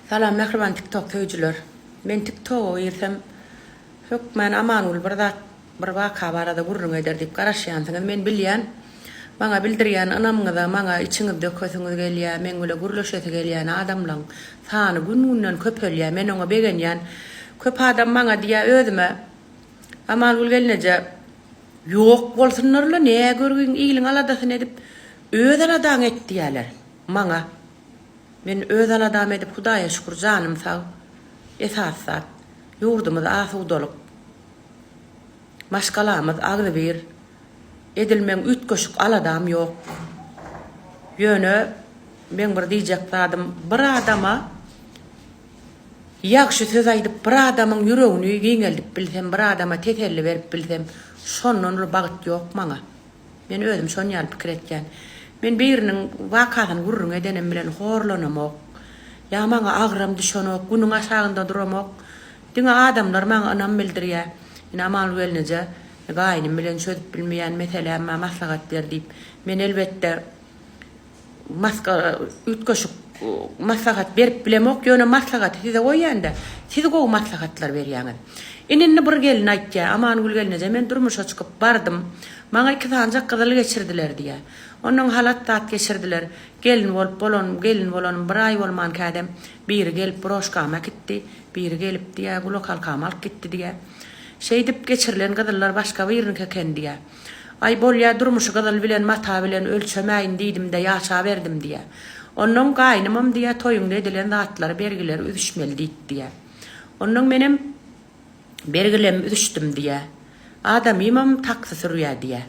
Salam mähriban tiktok söýüjiler. Men tiktoga girsem hökmän Amangül bir zat bir waka barada gürrüň eder diýip garaşýansyňyz. Men bilýän maňa bildirýän ynamyňyza maňa içiňizi dökesiňiz gelýär, meň bile gürleşesi gelýän adamlaň sany gün günden köpelýär. Men oňa begenýän. Köp adam maňa diýýär özüme Amangül gelneje ýok bolsunlarla nä görgiň iliň aladasyny edip öz aladaňy et diýýärler maňa. Men öz aladamy edip Hudaýa şükür janym sag. Esasy zat, ýurdumyz asudalyk. Maşgalamyz agzybir. Edil meň üýtgeşik aladam ýok. Ýöne meň bir diýjek zadym bir adama ýagşy söz aýdyp bir adamyň ýüregini giňeldip bilsem bir adama teselli berip bilsem şondan uly bagt ýok maňa. Men özüm şon ýaly pikir etýän. Men biriniň wakasyny gürrüň edenim bilen horlanamok. Ýa maňa agram düşenok, günüň aşagynda duramok. Diňe adamlar maňa ynam bildirýär. Ine Amanguly gelneje gaýynym bilen çözüp bilmeýän meseläm bar, maslahat ber diýip. Men elbetde Maska üýtgeşik maslahat berip bilemok, ýöne maslahaty size goýýan-da, siz gowy maslahatlar berýäňiz. Ine indi bir gelin aýtýar, Amangül gelneje men durmuşa çykyp bardym, maňa iki sanjak gyzyl geçirdiler diýýär. Onnoň halat zat geçirdiler. Gelin bolup bolan, gelin bolanym bir aý bolmankädem biri gelip broşkamy äkitdi, biri gelip diýýär, gulakhalkamy alyp gitdi diýýär. Şeýdip geçirilen gyzyllar başga biriniňki eken diýýär. Aý bolýa durmuşy gyzyl bilen mata bilen ölçemäýin diýdimde ýaşaberdim diýýä. Onnoň gaýnymam diýýä toýuňda edilen zatlary bergileri üzüşmeli diýip diýýä. Onnoň menem bergilemmi üzüşdim diýýä. Adamymam taksi sürýä diýýä.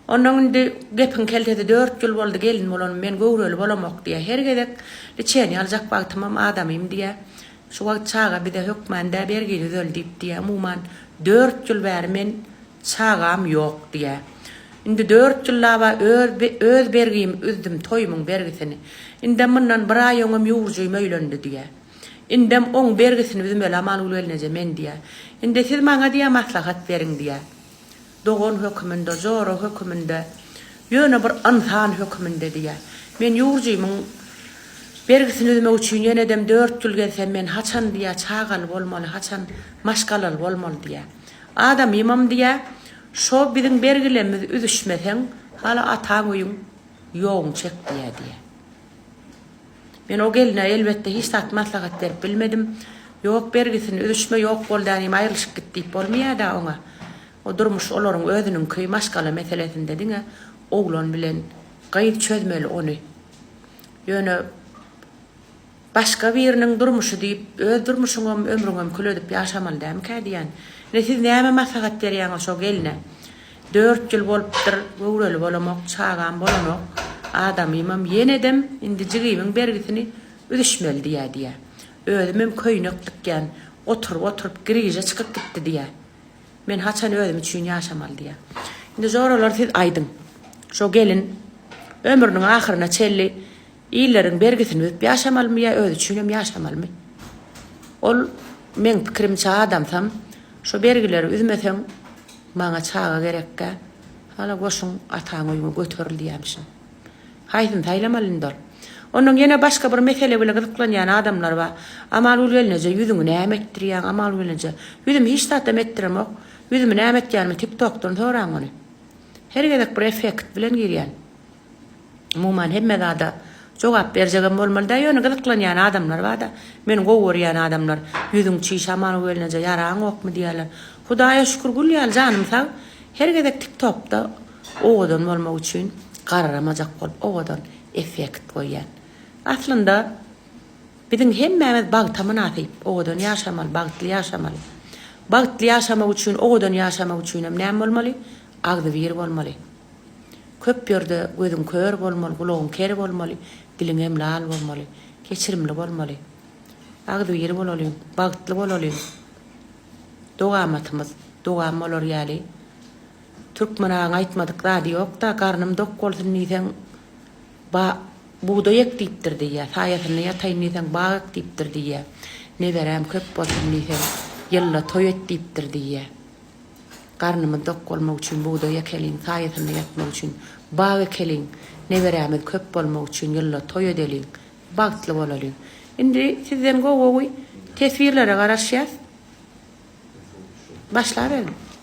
Onnoň indi gepiň keltesi dört ýyl boldy gelin bolanym men göwreli bolamok diýýä. Her gezek liçeniýa aljak wagtymam adamym diýýä. Şu wagt çaga bize hökman dä bergini üzel diýip diýýä. Umuman dört ýyl bäri men Çagam ýok diýä. Indi dört ýyllaba öz öz bergimi üzdüm toýumyň bergisini. Indem mundan bir aý öňem ýurjym öýlendi diýä. Indem oň bergisini üzmeli Amalgül gelneje men diýä. Indi siz maňa diýä maslahat beriň diýä. Dogan höküminde, jora höküminde, ýöne bir ynsan höküminde diýä. Men ýurjymyň bergisini üzmek üçin ýenedem dört ýyl gezsem men haçan diýä çagaly bolmaly, haçan maşgalaly bolmaly diýä. Adamymam diýä, şo biziň bergilemmizi üzüşmeseň, hala ataň öýüň ýoguny çek diýä diýä. Men o gelne elbetde hiç zat maslahat berip bilmedim. Ýok bergisini üzüşme ýok bol dänim aýrylyşyp git diýip bolmaýada oňa. O durmuş olaryň özüniňki maşgala meselesinde diňe oglan bilen gyz çözmeli ony. Ýöne Başga biriniň durmuşy diýip, öz durmuşyňam, ömrüňem kül edip ýaşamaly dälmikä diýýän. Ine siz näme maslahat berýäňiz şo gelne? Dört ýyl bolupdyr, göwreli bolamok, çagam bolanok, adamymam ýenedem indi jigimiň bergisini üzüşmeli diýýä diýýä. Özümem köýnek dikýän, oturyp-oturyp griža çykyp gitdi diýýä. Men haçan özüm üçin ýaşamaly diýýä. Indi joralar siz aýdyň. Şo gelin ömrüniň ahyryna çenli Illeriň bergisini üzüp ýaşamalymy ýa özi üçinem ýaşamalymy? Ol meň pikirimçe adamsam şo bergileri üzmeseň maňa çaga gerekgä hala goşuň ataň öýüňe göteril diýýämişin. Haýsyny saýlamaly indi ol? Onnoň ýene başga bir mesele bile gyzyklanýan adamlar bar. Amalgül gelneje ýüzüňi näme etdirýäň Amalgül gelneje? Ýüzümi hiç zatam etdiremok. Ýüzümi näme etýänimi tiktokdan soraň ony. Her gezek bir effekt bilen girýän. Umuman hemme zada jogap berjegem bolmaly däl, ýöne gyzyklanýan adamlar barda, meni gowy görýän adamlar ýüzüň çiş Aman gelneje ýaraňokmy diýýärler. Hudaýa şükür gül ýaly janym sag, her gezek tik tokda owadan bolmak üçin garramajak bolup owadan effekt goýýan. Aslynda biziň hemmämiz bagta mynasyp, owadan ýaşamaly, bagtly ýaşamaly. Bagtly ýaşamak üçin, owadan ýaşamak üçinem näme bolmaly? Agzybir bolmaly. Köp ýerde gözüň kör bolmaly, gulagyň ker bolmaly, diliňem lal bolmaly. Geçirimli bolmaly. Agzybir bolalyň, bagtly bolalyň. Dowamatymyz dowam bolar ýaly. Türkmen agaň aýtmadyk zady ýok-da, garnym dok bolsun diýseň, ba, bugdaý ek diýipdir diýýär, saýasynda ýataýyn diýseň, bag ek diýipdir diýýär, neberäm köp bolsun diýseň, ýylda toý et diýipdir diýýär. Garnymyz dok bolmak üçin bugdaý ekeliň, saýasynda ýatmak üçin bag ekeliň, neberämiz köp bolmak üçin ýylda toý edeliň, bagtly bolalyň. Indi sizden gowy-gowy teswirlere garaşýas. Başlaberiň.